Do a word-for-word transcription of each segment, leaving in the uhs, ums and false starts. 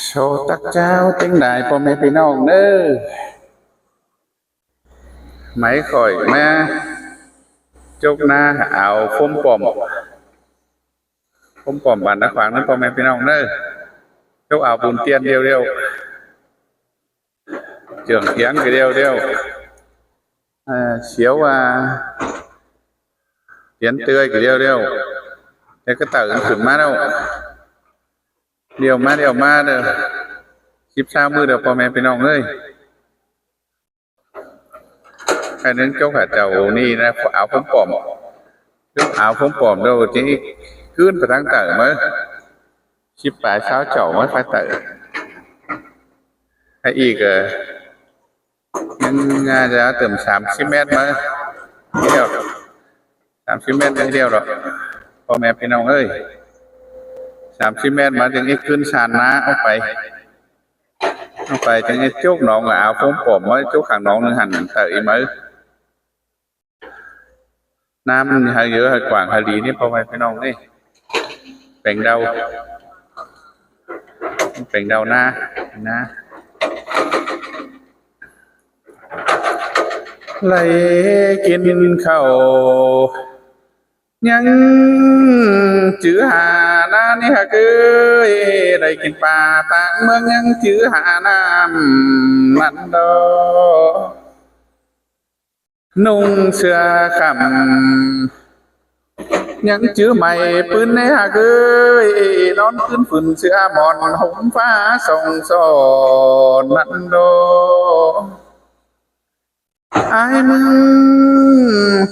โชว์ตักเจ้าเต็งหลายพ่อแม่พี่น้องเด้อ ไหมข่อยมาจกนาเอาโฟมปลอม โฟมปลอมบ้านนาขวางนั้นพ่อแม่พี่น้องเด้อ จกเอาปูนเตียนเดียวเดียว เจืองเถียงก็เดียวเดียว เอ่อ เสียวว่าเตียนเตือยก็เดียวเดียว แต่ก็เต่าขึ้นมาแล้ว เดียวมาเดียวมาเด้อ สิบสามมื้อเด้อพ่อแม่พี่น้องเอ้ย อันนั้นเจ้าข้าเจ้านี่นะ เอาโฟมปลอม เอาโฟมปลอมเด้อ จริง ขึ้นไปทางเต่ามา สิบปลายเช้าเจ้ามาไปเต่า ให้อีกเออ ยังจะเติมสามสิบเมตรมาเดียว สามสิบเมตรเดียวหรอก พ่อแม่พี่น้องเอ้ย สามสิบเมตรมาจึงอีกขึ้นชานนาออกไป ออกไปจึงอีกจกหนองก็เอาโฟมปลอมมาจกข้างหนองหนึ่งหันเต่าอีกไหม น้ำมันให้เยอะให้กว้างให้ดีนี่พ่อแม่พี่น้องนี่ แปลงเดา แปลงเดานา นา ไหลกินข้าว ยังจื้อหานานี่หากเอ้ย ได้กินปลาต่างเมืองยังจื้อหาน้ำมันดอก นุ่งเสื้อค่ำ ยังจื้อไหมปืนในหากเอ้ย นอนคืนฝืนเสื้อหมอนห่มฟ้าส่องสอนนั้นดอก อ้ายมึง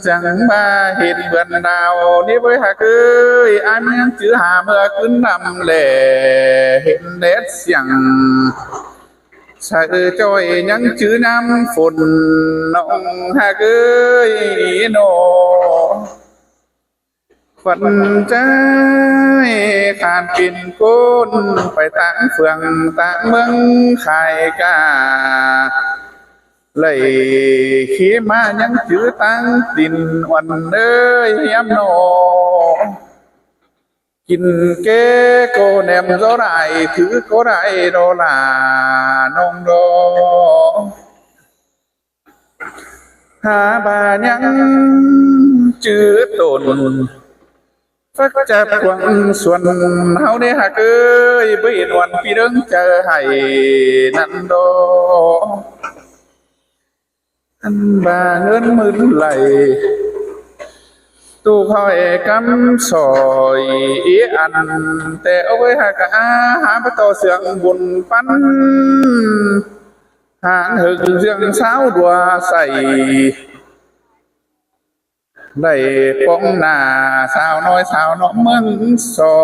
จังมาเห็นเบือนดาวนี่เว้ยหากเอ้ย อ้ายมึงยังจื้อหาเมื่อคืนนำแหล่ เห็นแดดเสียง สะเออจ้อยยังจื้อน้ำฝนน้องหากเอ้ยโน ขวัญใจขาดกินก้นไปต่างเฟืองต่างเมืองขายกา เลยขี่มายังจื้อต่างตินอ่อนเอ้ยยามโน กินเกโกแหนมโซได้ถือโกได้ดอลาน้องดอ หาบายังจื้อตน ฟักจับกวางส่วนเฮาได้หากเอ้ย บ่เห็นวันพี่เรื่องเจอให้นั้นดอ อันบาเงินหมื่นไหล ตู้คอยกำสอยอีอัน แต่เอาไว้หากะอาหาพระต่อเสืองบุญปัน หางหึงเสืองสาวดัวใส่ ได้ปองหน้าสาวน้อยสาวน้องเมืองสอ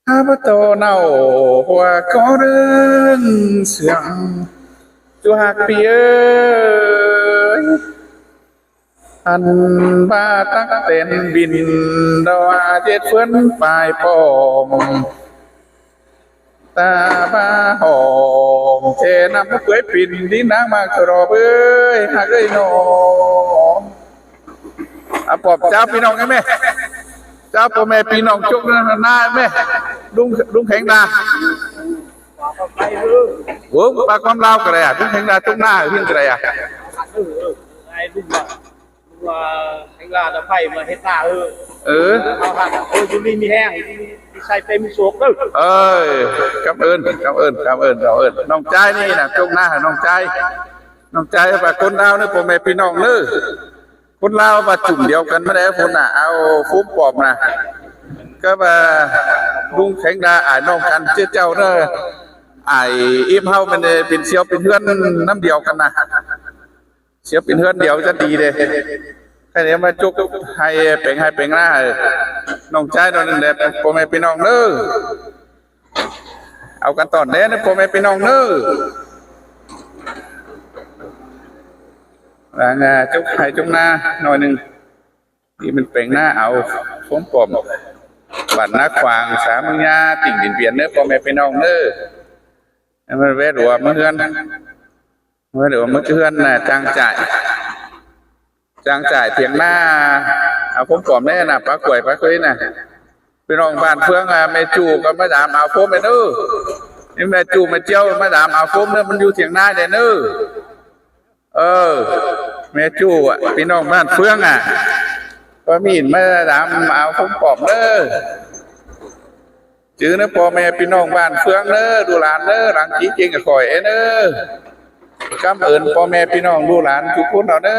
ข้าพเจ้าเนาหัวก็เรื่องเสื่อง จุหักพี่เอ้ย อันบาตักเต็นบิน ดออาเจ็ดเฟื่อนปลายปอม ตาบาหอมเจนำเปื่อยปิ่น ดินนางมากรอบเอ้ย หักเอ้ยหนอ อ่ะ ปอบเจ้าพี่น้องไอ้แม่ เจ้าพ่อแม่พี่น้องจกหน้าแม่ ลุง ลุงแข็งดา โอ้ ปากความลาวก็ได้อ่ะ ลุงแข็งดาจกหน้าเพียงก็ได้อ่ะ ไอ้ลุงว่า ลุงว่าแข็งดาจะไปมาเฮ็ดหน้าเออ เออ เอาหักเออ อยู่ดีมีแฮง มีชัยเต็มมีโชคเด้อ เอ้ย กำเอิญ กำเอิญ กำเอิญ กำเอิญ น้องจายนี่นะ จกหน้าให้น้องจาย น้องจายว่าคนลาวเนี่ย พ่อแม่พี่น้องเด้อ คนลาวว่าจุ่มเดียวกันมาแล้วพุ้นน่ะ เอาโฟมปลอมน่ะ ก็ว่าลุงแข็งดาอ้ายน้องกันเจ้าเจ้าเด้อ อ้ายอิมเฮามันเป็นเสี่ยวเป็นเฮือนนำเดียวกันน่ะ เสี่ยวเป็นเฮือนเดียวจะดีเด้ ใครเนี่ยมาจกให้แปลงให้แปลงหน้า น้องจายน้องนั่นแหละ พ่อแม่พี่น้องเด้อ เอากันตอนแรกนะพ่อแม่พี่น้องเด้อ หลังอ่าจกไห้จกนาหน่อยหนึ่ง นี่มันแปลงหน้าเอาโฟมปลอม บ้านนาขวาง สามัญญา ติ่งดินเปลี่ยนเด้อ พ่อแม่พี่น้องเด้อ ให้มันแวะหลวงมาเฮือน แวะหลวงมาเฮือนน่ะ จ้างจ่าย จ้างจ่ายเถียงหน้า เอาโฟมปลอมแน่น่ะ ปลากล้วย ปลากล้วยน่ะ พี่น้องบ้านเฟืองอ่ะ แม่จูก็มาถามเอาโฟมไปเด้อ ꞌmí ꞌme ꞌchu ꞌme ꞌchua ꞌmá đam au ꞌphốm ꞌnớ, ꞌmắn dú thiêng ꞌná đé ꞌnớ. Ơ, ꞌme ꞌchu ꞌpi ꞌnọng ꞌván ꞌphướng à, ꞌcọ ꞌmí ꞌmá đam au ꞌphốm pom ꞌnớ. ꞌChớ ꞌnớ ꞌpo ꞌme ꞌpi ꞌnọng ꞌván ꞌphướng ꞌnớ, đu lan ꞌnớ, lăng ꞌchí ꞌchêng khỏi ꞌnớ. ꞌCắm ơn ꞌpo ꞌme ꞌpi ꞌnọng đu lan ꞌchu ꞌcốn lo ꞌnớ.